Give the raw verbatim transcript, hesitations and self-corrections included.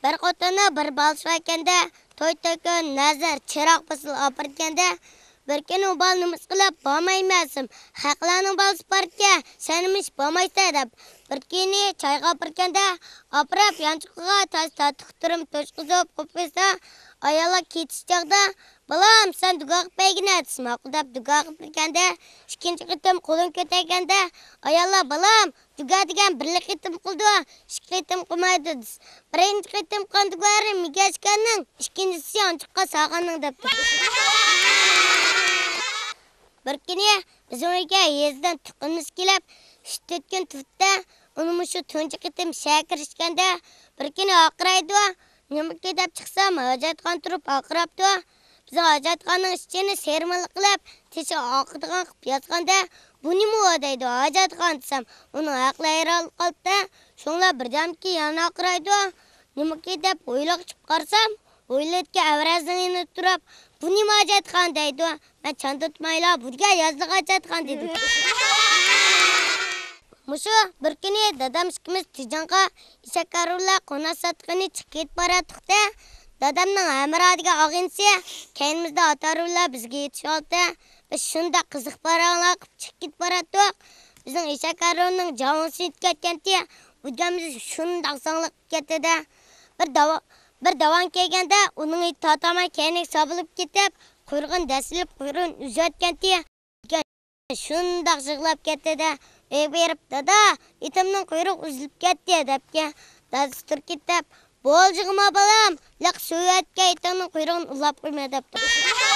بىر خوتۇننىڭ بىر بالىسى باركەندە، توي تۆكۈن، نەزىر، چىراغ پىسىل ئاپىرىدىكەندە، بىر كۈنى ئۇ بالا نېمە قىلىپ، بارمايمەنسىم، خەقلەرنىڭ بالىسى باركەن، سەن نېمە ئىش بارمايسەن دەپ، بىر كۈنى چايغا ئاپىرىدىكەندە، ئاپىرىپ يانچۇقىغا تاش تارتۇق تۇرۇپ توشقۇزۇپ قويۇپ قويسا، ئاياللار كېتىش چاغدا، بالام، سەن دۇگا قىلىپ بەرگىنە دېسە، ماقۇل دەپ دۇگا قىلىپ بەرگەندە، ئىككىنچى قېتىم قولىنى كۆتەرگەندە، ئاياللار، بالام، دۇگا دېگەن بىرلا قېتىم قىلىدۇ، ئىككى قېتىم قىلمايدۇ دېسە، بىرىنچى قېتىم قىلغان دۇگالىرى مىگەشكەننىڭ، ئىككىنچىسى يانچۇققا سالغاننىڭ دەپتۇ. بىر كۈنى بىزنىڭ ئۆيگە يېزىدىن تۇغقىنىمىز كېلىپ، ئۈچ تۆت كۈن تۇردى. ئۇنى مۇشۇ تۇنجى قېتىم شەھەرگە كىرىشكەندە، بىر كۈنى ھارقىرايدۇ. نېمىكى دەپ چىقسام، ھاجەتخانا تۇرۇپ ھارقىراپتۇ. بىزنىڭ ھاجەتخانىنىڭ ئىچىنى سېرىمىلىق قىلىپ، تېشى ئاقىدىغان قىلىپ ياسىغاندا، بۇ نېمە ئۇ دەيدۇ، ھاجەتخانا دېسەم، ئۇنىڭ ئەقلى ھەيران قالىپتۇ. شۇڭلار بىردەمكى يەنە ھارقىرايدۇ. نېمىكى دەپ ھويلىغا چىقىپ قارىسام، ھويلىدىكى ئەۋرەزنىڭ يېنىدا تۇرۇپ، بۇ نېمە ھاجەتخانا دەيدۇ. مەن چاندۇرتمايلا، بۇ دېگەن يازلىق ھاجەتخانا دېدىم. مۇشۇ بىر كۈنى دادام ئىككىمىز تىجانغا ئېشەك ھارۋىلار قوناق ساتقىنى چىقىپ كېتىپ باراتتۇق-دە، دادامنىڭ ھەمراھىدىكى ئاغىنىسى كەينىمىزدە ئات ھارۋىلار بىزگە يېتىشىۋالدى. بىز شۇنداق قىزىقىپ پاراڭلار قىلىپ چىقىپ كېتىپ باراتتۇق. بىزنىڭ ئېشەك ھارۋىنىڭ جاۋىسى يېتىپ كەتكەنتى، ئۇ دېگەن بىز شۇنداق زاڭلىق كەتتى-دە. بىر داۋا-، بىر داۋان كەلگەندە، ئۇنىڭ ئىتى تاتاماي كەينىگە سابىلىپ كېتىپ، قۇيرۇقىنى دەسسىلىپ، قۇيرۇقىنى ئۈزۈۋەتكەنتى. شۇنداق يىغلاپ كەتتى-دە، ئۆيگە بېرىپ، دادا، ئىتىمنىڭ قۇيرۇقى ئۈزۈلۈپ كەتتى دەپكەن. دادىسى تۇرۇپ كېتىپ، بول يىغلىما بالام، لىق سۆيۈۋەتكەن ئىتىڭنىڭ قۇيرۇقىنى ئۇلاپ قويما دەپتۇ.